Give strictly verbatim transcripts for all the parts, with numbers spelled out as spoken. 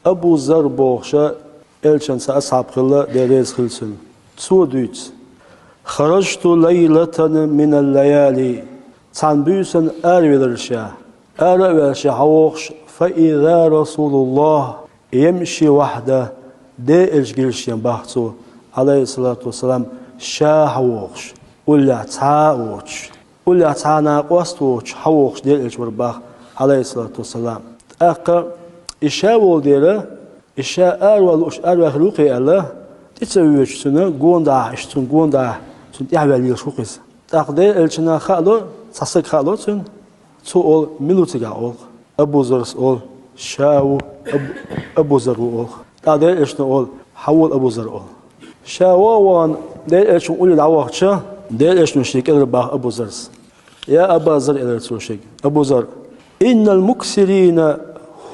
Абу Зар бохуш, Элчан цхьа асхьаб хилла, Дела реза хила цунна. Цо дуьйцу: «Харажту лайлатан минал лаяли». Цхьана буьйсанна аравелира ша. Ара а ваьлла ша хьавогӀуш, фа иза Расулуллах ямши вахьда, Делан Элча гира шена бах цо, Ӏалайхиссалату вассалам, ша хьавогӀуш, уллехь цхьа а воцуш. Уллехь цхьа а накъост а воцуш, хьавогӀуш Делан Элча вара бах, Ӏалайхиссалату вассалам. ТӀаккха и ша волу дера, и ша аравала лууш араваьхна ву-кх аьлла, тӀе ца воьдуш цуьнан гонадахь, иштта цуьнан гонадахь, цуьнан тӀаьхьаваьлла лелаш ву-кх иза. ТӀаккха Делан Элчанна хаало, цхьа стаг хаало цуьнан, цо олу: «Мила ву цигахь?» олу-кх. Абу Зарс олу: «Ша ву, Абу, Абу Зар ву», олу-кх. ТӀаккха Делан Элчано олу: «Хьан волу Абу Зар?» олу. Ша вогӀу вахана, Делан Элчан улле дӀавахча, Делан Элчано шега элира бах Абу Зарс. «Я Аба Зар», элира цо шега, «Абу Зар, иннал муксирина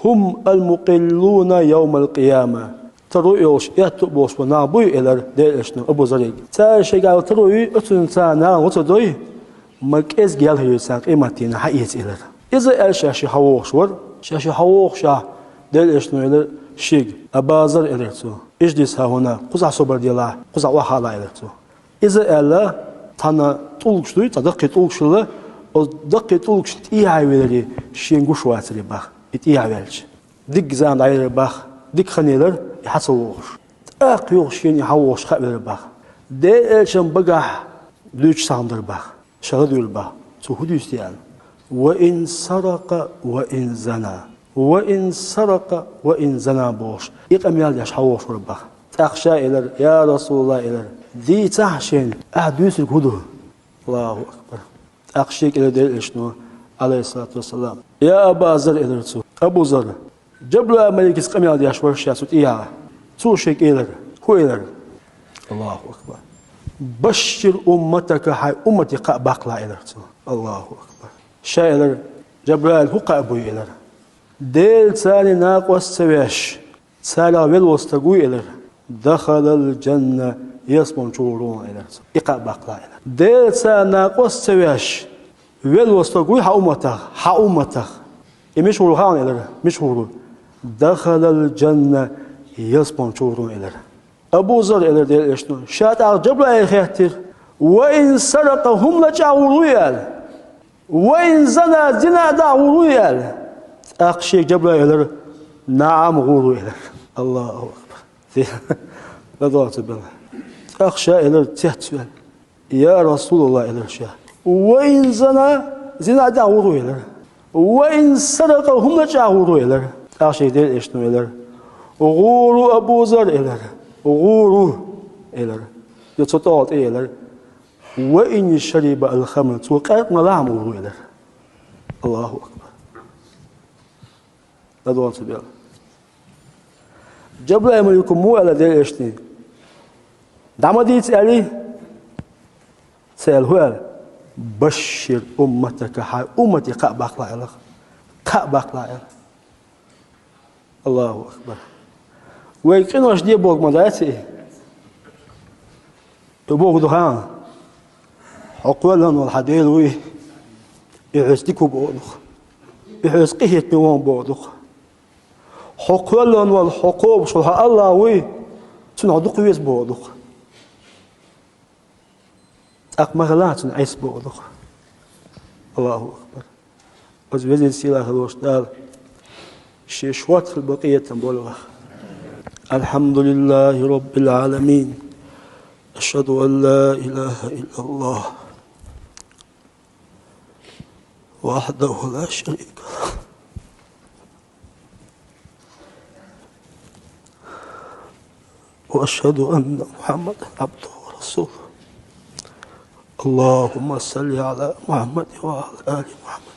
хум ал-мукъиллуна йовмал къияма». Таро йолуш, аьтту а болуш болу нах буй, элира Делан Элчано Абу Зарига. Цара шайгахь таро юй, оцунна царна нахана гӀо ца дой, ма кӀезиг ял хир ю царна къематдийнахь, хьаэца, элира. Иза аьлла ша шиъ хьавогӀуш вара. Ша шиъ хьавогӀушехь, Делан Элчано элира шега: «Аба Зар», элира цо, «ижлис хьахӀуна, кхузахь собар делахь, кхузахь охьахаалахь», элира цо. Иза аьлла, цхьана тӀулгаш дуй, цхьа даккхий тӀулгаш хилла, оцу даккхий тӀулгашна тӀехьа велира, шена гуш вацара бах, и тӀехьа ваьлча. Дикка зама дӀаелира бах, дика хан елира, и хьа ца вогӀуш. ТӀаккха юха шена и хьавогӀуш хаавелира бах. Делан Элчан багахь дуьйцуш цхьа хӀума дара бах. Ша ладуьйла бах, цо хӀун дуьйцу те аьлла: «Ва ин саракъа, ва ин зана. Ва ин саракъа, ва ин зана», бохуш, и къамел деш хьавогӀуш вара бах. ТӀаккха ша элира: «Я Расулаллах», элира, «дийцахьа шена, ахь дуьйцург хӀун ду?» Аллаху акбар. ТӀаккха шега элира Делан Элчано, Ӏалайхиссалату вассалам: «Я Аба Зар», элира цо, «Абу Зар, Джабраил-маликаца къамел деш вара ша цу тӀехьа». Цо шега элира. ХӀун элира? Аллаху акбар. «Башшир умматака, хьайн уммате кхаъ баккхалахь», элира цо. Аллаху акбар. Ша элира: «Джабраил хӀун кхаъ буй?» элира. «Дела царна накъост ца веш, царах велла волу стаг вуй», элира. «Дахалал джанна, ялсамани чу гӀур ву», элира цо. И кхаъ баккхалахь, элира. «Дела царна накъост ца веш, велла волу стаг вуй хьан умматах, хьан умматах. И мича гӀур ву хаьий», элира. «Мича гӀур ву?» «Дахалал джанна, ялсамани чу гӀур ву», элира. «Абу Зар», элира Делан Элчано, ша тӀаккха Джабраил хаьттира: «Ва ин саракъа, хӀума лачкъа гӀур вуй?» аьлла. «Ва ин зана, зина а дахь гӀур вуй?» аьлла. ТӀаккха шега Джабраил элира: «НаӀам, гӀур ву», элира. Аллаху акбар. ЛадогӀа ца белахь. ТӀаккха ша элира цецваьлла: «Я Расулаллах», элира ша. «Ва ин зана, зина а дахь гӀур ву», элира. «Ва ин саракъа, хӀума лачкъа гӀур ву», элира. ТӀаккха шега Делан Элчано элира: «ГӀур ву, Абу Зар», элира. «ГӀур ву», элира. Я цо тӀехула тӀе элира: «Ва ин шариба ал-хамр, цо къаьркъа малахь а гӀур ву», элира. Аллаху акбар. ЛадогӀа ца белахь. Джабраил-малико муха аьлла Делан Элчане? «ДӀа ма дийца», аьллий? Ца аьлла, хӀун аьлла? «Башшир умматака, хьайн уммате кхаъ баккхалахь», аьлла. Кхаъ баккхалахь, аьлла. Аллаху акбар. Вай къинош де бохург ма дац и? И бохург ду хьан? Хьо кхоьллина волу хьан Дела вуй, и хьоьца дика ву бохург ду-кх. И хьоьца къинхетаме ву бохург ду-кх. Хьо кхоьллина волу, хьо кхобуш волу хьан АллахӀ вуй, цунна хьо дукха веза бохург ду-кх. ТӀаккха ма хилахь цунна Ӏеса бохург ду-кх. Аллаху акбар. Оцу везачу сийлахь хилла волчу Дала шен шорта хилла бакъ къинхетам бойла вайх. Алхьамдулиллахи Роббил Ӏаламин. Ашхаду ан ла илаха иллаллах. Вахьдаху ла шарика лах. وأشهد أن محمدا عبده ورسوله. اللهم صل على محمد وعلى آل محمد.